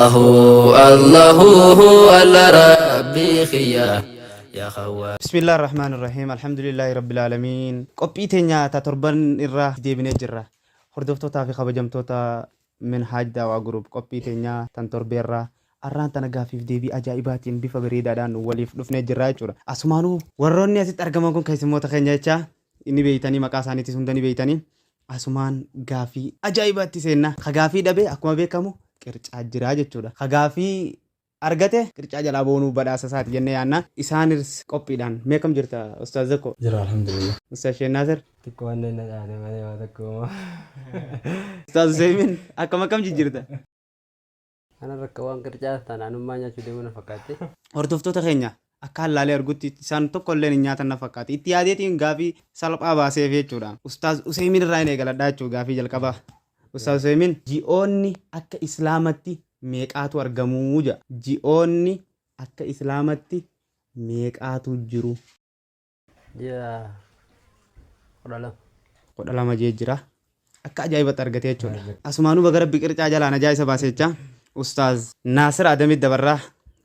Allahu Allah Rabbii kiyya yaa khawwa. Bismillah ar-Rahmaan ar-Rahiim Alhamdulillahi Rabbil Aalamiin. Qophii teenya ta torban irraa deebinee jirra. Hordoftootaa fi kabajamtoota Minhaaj Daawaa Group qophii teenya tan torbeerraa arraan tana gaaffiif deebii ajaa'ibaatiin bifa bareedaadhaan waliif dhufnee jirra jechuudha. Asumaanuu warroonni asitti argaman kun keessummoota keenya jecha inni beeytanii maqaa isaaniitis hunda ni beeytanii. Asumaan gaafii ajaa'ibaatti seenna. Ka gaafii dhabe akkuma beekamu qircaa jira jechuudha. Ka gaafii argate qircaa jalaa boonuu badhaasa isaati jennee yaanna. Isaanis qophiidhaan. Mee akkam jirta Ustaaz Zakko? Jira alhamdulillah. Ustaaz Sheek Naasir? Xiqqoo waan na dhaate malee waa tokko homaa. Ustaaz Useymin akkam akkam jijjiirta? Ana rakka waan qircaa tana anummaa nyaachuu deemu na fakkaatti. Hordoftoota keenya akka hallaalee argutti isaan tokko illeen hin nyaatan na fakkaate. Itti yaadeetiin gaafii salphaa baaseef jechuudha. Ustaaz Useymin irraa hin eegaladhaa jechuudha gaafii jalqabaa. Ustaaz Useymin ji'oonni akka Islaamatti meeqaatu argamuu jedha. Ji'oonni akka Islaamatti meeqaatu jiru? Ji'a 12. 12 jee jira. Akka ajaa'ibatti argate jechuudha. Asumaanuu baga Rabbi qircaa jalaa najaa isa baase jecha. Ustaaz Naasir Adamit dabarraa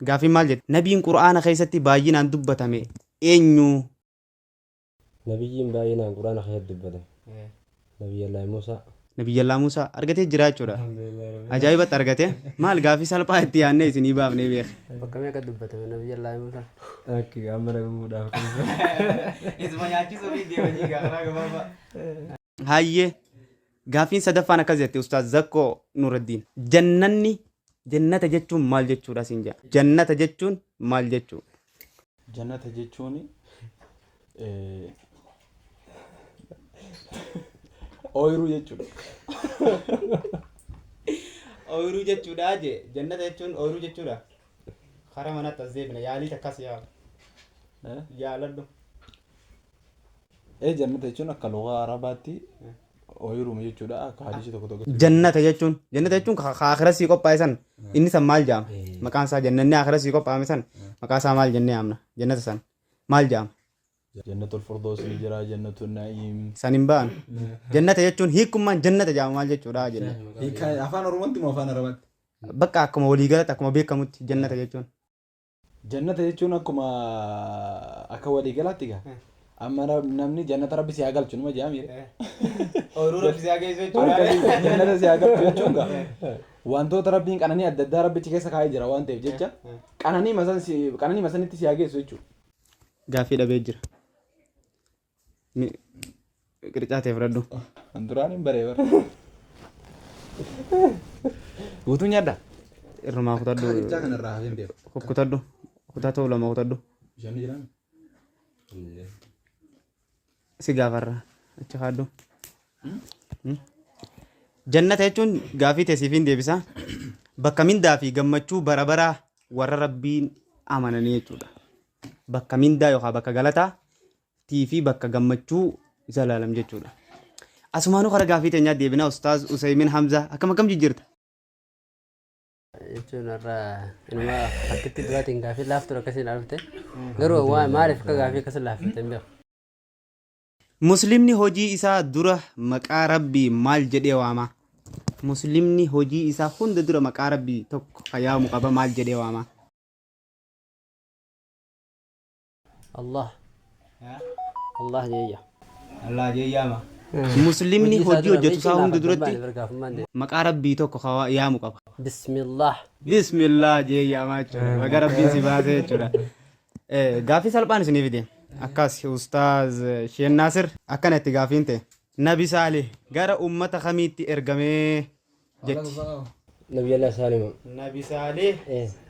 gaafiin maal jette? Nabiin Qur'aana keessatti baay'inaan dubbatame eenyu? Nabiyyiin baay'inaan Qur'aana keessatti dubbatame. Nabiyyallaahi Muusaa. Nabiyyallaa Muusaa argatee jira jechuudha. Ajaa'ibatti argate. Maal gaafii salphaa itti yaadnee isinii baafnee beek. Bakka meeqa dubbatame Nabiyyallaahi Muusaan? Akki amma na gubuudhaaf. Isuma nyaachisuu fi deemanii karaa gabaabaa. Hayyee gaaffiin sadaffaan akkas jette Ustaaz Zakkoo Nuraddiin. Jannanni jannata jechuun maal jechuudha siin jedha. Jannata jechuun maal jechuu? Jannata jechuun ooyiruu jechuudha. Ooyiruu jechuudha jee. Jannata jechuun ooyiruu jechuudha. Karaa manatti as deebina yaalii takkas yaala. Yaaladhu. Ee jannata jechuun akka lugaa Arabaatti ooyiruma jechuudha. Akka hadiisii tokko tokkotti. Jannata jechuun jannata jechuun ka ka aakhira sii qophaa'e san inni san maal jedhama? Maqaan isaa jannanni aakhira sii qophaa'ame san maqaa isaa maal jennee yaamna? Jannata san maal jedhama? Jannatul Firdaus ni jira, Jannatul Na'iim. San hin ba'an. Jannata jechuun hiikummaan jannata jedhama maal jechuudha jenne. Hiika afaan Oromootti moo afaan Arabaatti? Bakka akkuma waliigalatti akkuma beekamutti jannata jechuun. Jannata jechuun akkuma akka waliigalaatti egaa. Amma namni jannata rabbi si haa galchu numa jedhaa miire. Ooyiruu rabbi si haa geessu Akkasii jannata si haa galchu jechuun gaa wantoota rabbiin qananii adda addaa rabbichi keessa kaa'ee jira waan ta'eef jecha qananii masan si qananii masanitti si haa geessu jechuudha. Gaaffii dhabee jira. Qircaa ta'e fudhadhu. An duraan hin baree bara. Guutuu nyaadha. Irrumaa kutadhu. Qircaa kanarraa hafee hin beeku. Kukkutadhu. Kutatoo lama kutadhu. Bishaan ni jiraa? Si gaafarra. Achi kaadhu. Jannata jechuun gaafii tee siif hin deebisa. Bakka mindaa fi gammachuu bara baraa warra Rabbiin amananii jechuudha. Bakka mindaa yookaan bakka galataa tii fi bakka gammachuu zalaalam jechuudha. Asumaanuu kara gaafii teenyaa deebina Ustaaz Usaymin Hamza akkam akkam jijjiirta? Jechuun har'a inuma akkitti duraatiin gaafii laaftuun akkasiin dhufte. Garuu waa maaliif akka gaafii akkasii laaffate hin beeku. Muslimni hojii isaa dura maqaa Rabbii maal jedhee waama? Muslimni hojii isaa hunda dura maqaa Rabbii tokko ka yaamu qaba maal jedhee waama? Allah. Allah jeeyya. Allah jee yaama. Muslimni hojii hojjetu isaa hunda duratti maqaa Rabbii tokko ka yaamu qaba. Bismillah. Bismillah jee yaamaa jechuudha. Baga Rabbiin si baasee jechuudha. Gaaffii salphaan isinii fide. Akkas Ustaaz Sheen Naasir akkana itti gaaffiin ta'e. Nabi Saalih gara ummata kamiitti ergamee jetti. Nabiyyallah Saalima. Nabi Saalih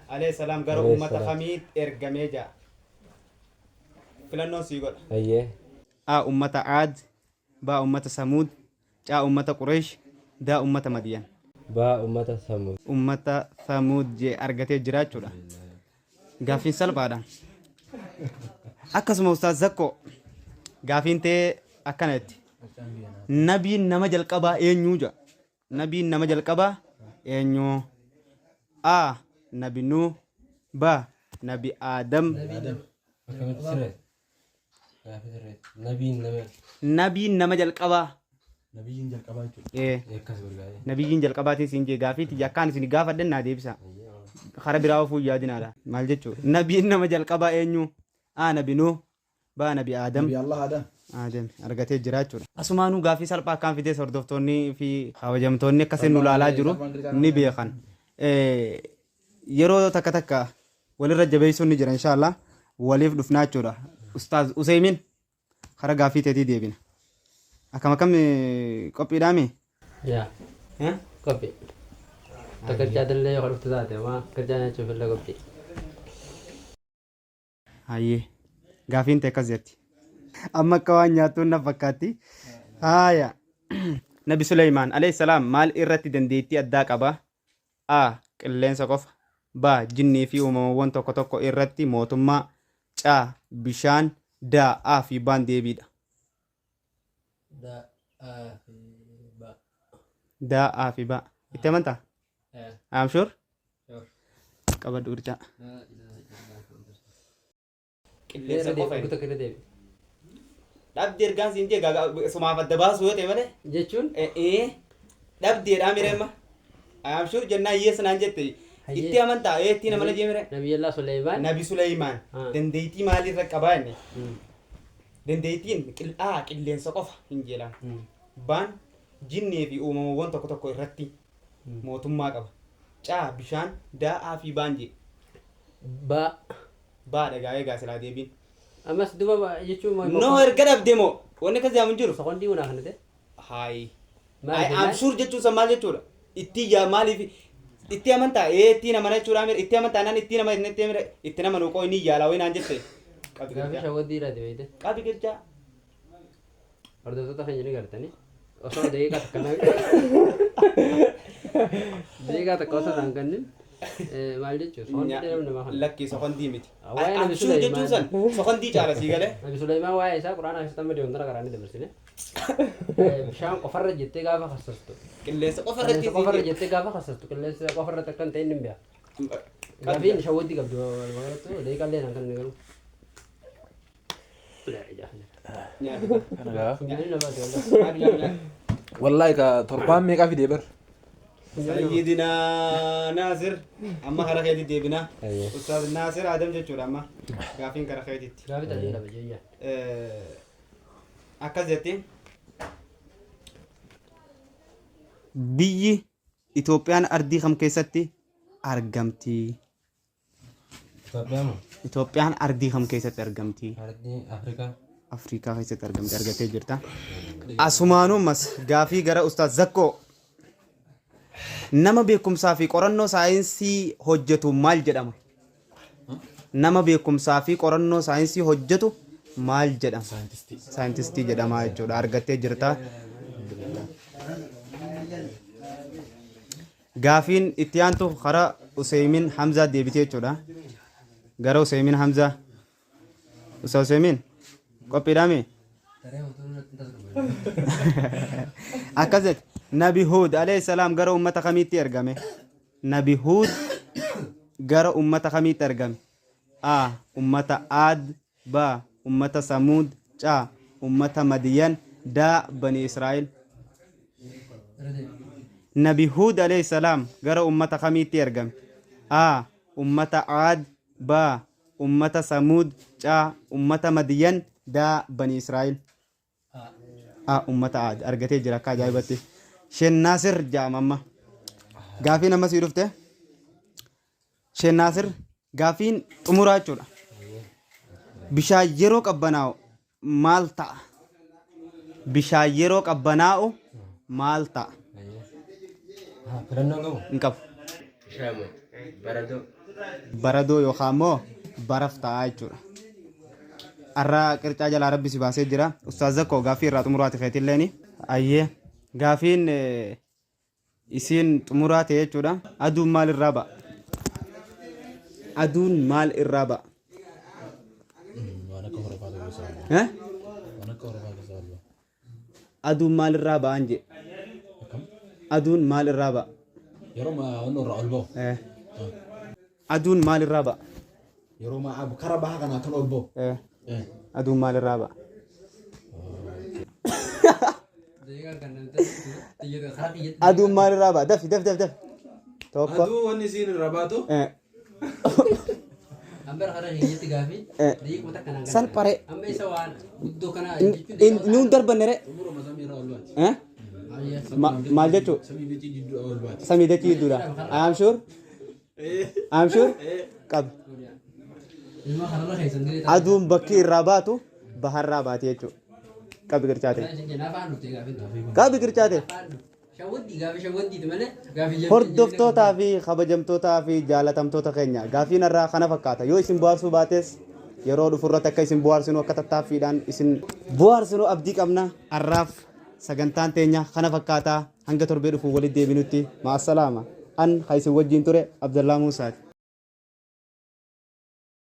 alayhi salaam gara Alayhi ummata salaam. kamiitti ergamee ja'a. Filannoon sii godha. Hayyee. A. Ummata Aad B. Ummata Samuud C. Ummata Qureesh D. Ummata Madiyan. B. Ummata Samuud. Ummata Samuud jee argatee jira jechuudha. Gaaffiin salphaadha. Akkasuma Ustaaz Zakkoo gaaffiin tee akkana jetti. Nabiin nama jalqabaa eenyuu jedha. Nabiin nama jalqabaa eenyu? A. Nabi Nuuh B. Nabi Aadam. Akkamitti sirreessa? Gaaffii sirreessa. Nabiin nama Nabiin nama jalqabaa. Nabiyyiin jalqabaa jechuudha. Ee. Akkas barbaade. Nabiyyiin jalqabaatiin siin jee gaafii tiyya akkaan isin gaafadhan naa deebisa. Kara biraa ofuu hin yaadinaadha. Maal jechuu? Nabiin nama jalqabaa eenyu? A. Nabi Nuh B. Nabi Aadam Nabi Allah Aadam. Aadam argatee jira jechuudha. Asumaanuu gaafii salphaa akkaan fidees hordoftoonni fi kabajamtoonni akka isin nu laalaa jiru ni beekan. Yeroo takka takka walirra jabeessuun ni jira inshaallah waliif dhufnaa jechuudha. Ustaaz Useymin Kara gaaffii teetii deebina. Akkam akkam qophiidhaami? Yaa. Qophii. Ta qircaa dillee yoo dhuftu taate homaa qircaa nyaachuuf illee qophii. Hayyee. Gaafiin tee akkas jetti. Amma akka waan nyaattuun na fakkaatti. Haaya. Nabi Suleymaan alayhi salaam maal irratti dandeettii addaa qaba? A. Qilleensa qofa. B. Jinnii fi uumamawwan tokko tokko irratti mootummaa. C. Bishaan. D. A fi B'n deebiidha. D A fi B. D. A fi B. Itti amantaa? Eh. I am sure? Sure. Qabadhu qircaa. Qilleensa qofa. Guutuu irra deebi. Dhabdi ergaan siin jee gaaga sumaaf adda baasuu yoo ta'e malee. Jechuun? Ee dhabdeedhaa miree amma. I am sure jennaan yes naan jette. Hayyee. Itti amantaa ee ittiin amana jee miree. Nabiyyallaa Suleymaan. Nabi Suleymaan Ah. dandeettii maaliirra qabaa inni? Dandeettiin qil'aa qilleensa qofa hin jeelaan. Baan jinnii fi uumamawwan tokko tokko irratti mootummaa qaba. Caa bishaan daa'aa fi baan jee. Ba. Baa dha gaa eegaa silaa deebiin. Ammas duba jechuun moo No erga dhabde moo wanni akkas jedhamu hin jiru. Sekondii hunaa kana ta'e. Hayi. Maal I am jennaan? sure jechuun san maal jechuudha? Itti yaa maaliif itti amantaa ee ittiin amana jechuudha mira itti amantaa naan ittiin amana itti amana itti nama nuuqoo inni yaalaa wayii naan jette. Qabi Gaafii qircaa. shawwaddii irraa deebite. Qabi qircaa. Hordoftoota keenya ni gartanii. Osoo daqiiqaa takka naa daqiiqaa takka osoo naan kennin maal jechuun soqondii dheeraa namaa kana. Lakkii soqondii miti. Waa'ee Nabi Amshuu jechuun san soqondii caala sii galee. Nabi Suleymaan waa'ee isaa quraana keessatti amma deemtara karaanii dabarsine. Bishaan qofarra jettee gaafa kassastu. Qilleensa qofa irratti Qilleensa qofarra jettee gaafa kassastu qilleensa qofarratti akka hin ta'in hin beeka. Gaafiin shawwaddii qabdu walumaa galatti daqiiqaa illee naan kan inni galu. Kana gaa. Wallaahi ka torbaan meeqaa fidee bar. Sayyidina Naasir amma kara keetti deebina. Ustaaz Naasir Adam jechuudha amma gaafiin kara keetitti. Gaafii tajaajila dhaba jeeyyaa. Akkas jetti. Biyyi Itoophiyaan ardii kam keessatti argamti? Itoophiyaa moo? Itoophiyaan ardii kam keessatti argamti? Ardii Afrikaa. Afrikaa keessatti argamti argattee jirta. Asumaanuu ammas gaafii gara Ustaaz Zakkoo. Nama beekumsaa fi qorannoo saayinsii hojjetu maal jedhama? Nama beekumsaa fi qorannoo saayinsii hojjetu maal jedhama? Saayintistii. Saayintistii jedhama jechuudha. Argattee jirta. Gaafiin itti aantu kara Useymin Hamzaa deebitee jechuudha. Gara Useymin Hamzaa. Usa Useymin qophiidhaami? Akkas jette. Nabi Huud alayhi salaam gara ummata kamiitti ergame? Nabi Huud gara ummata kamiitti ergame? A. Ummata Aad B. Ummata Samuud C. Ummata Madiyan D. Bani Israa'il Nabi Huud alayhi salaam gara ummata kamiitti ergame? A. Ummata Aad B. Ummata Samuud C. Ummata Madiyan D. Bani Israa'il A. Ummata Aad argatee jira akka ajaa'ibatti. Sheen Naasir jedhama amma. Gaafiin amma sii dhufte. Sheen Naasir gaaffiin xumuraa jechuudha. Bishaan yeroo qabbanaa'u maal ta'a? Bishaan yeroo qabbanaa'u maal ta'a? Filannoo qabu. Hin qabu. Bishaan moo? Baradoo. Baradoo yookaan immoo baraf ta'a jechuudha. Har'a qircaa jalaa rabbi si baasee jira. Ustaaz Zakkoo gaaffii irraa xumuraati keetilleeni. Ayyee gaaffiin Isiin xumuraa ta'e jechuudha. Aduun maal irraa ba'a? Aduun maal irraa ba'a? Waan akka horofaa tokko keessaa ol ba'a. Eh? Waan akka horofaa keessaa ol ba'a. Aduun maal irraa ba'an jedhe. Akkam? Aduun maal irraa ba'a? Yeroo ma wanni irraa ol ba'u. Eh. Aduun maal irraa ba'a? Yeroo ma kara baha kanaa kan ol ba'u. Eh. Eh. Aduun maal irraa ba'a? Daqiiqaan kan namni karaa kiyyatti. Aduun maalirraa ba'a? Dafi dafi dafi dafi. Tokko. Aduu wanni isiin irra baatu Amma karaa kiyyatti gaafii. Eh. Daqiiquma takka naan Salpharee. Amma isa waan guddoo kana Nuun darbanne re. xumuruma samii irra ol baati. Eh? Maal jechuu? Samii dachii jidduu ol baati. Samii dachii jidduudha. I am sure. I am sure. Qabi. Ilma kanarra keessan diree Aduun bakki irraa baatu baharraa baati jechuudha. Qabi qircaate. Afaan dhufte gaafii. Qabi qircaate. Afaan dhufte. Shawwaddii gaafii shawwaddiiti malee gaafii Hordoftootaa fi kabajamtootaa fi jaalatamtoota keenya gaafiin irraa kana fakkaata. Yoo isin bohaarsuu baates yeroo dhufu irratti akka isin bohaarsinu akka tattaaffiidhaan isin bohaarsinu abdii qabna. Har'aaf sagantaan teenya kana fakkaata. Hanga torbee dhufu walitti deebinutti ma'assalaama. An ka isin wajjin ture Abdallaa Muusaati.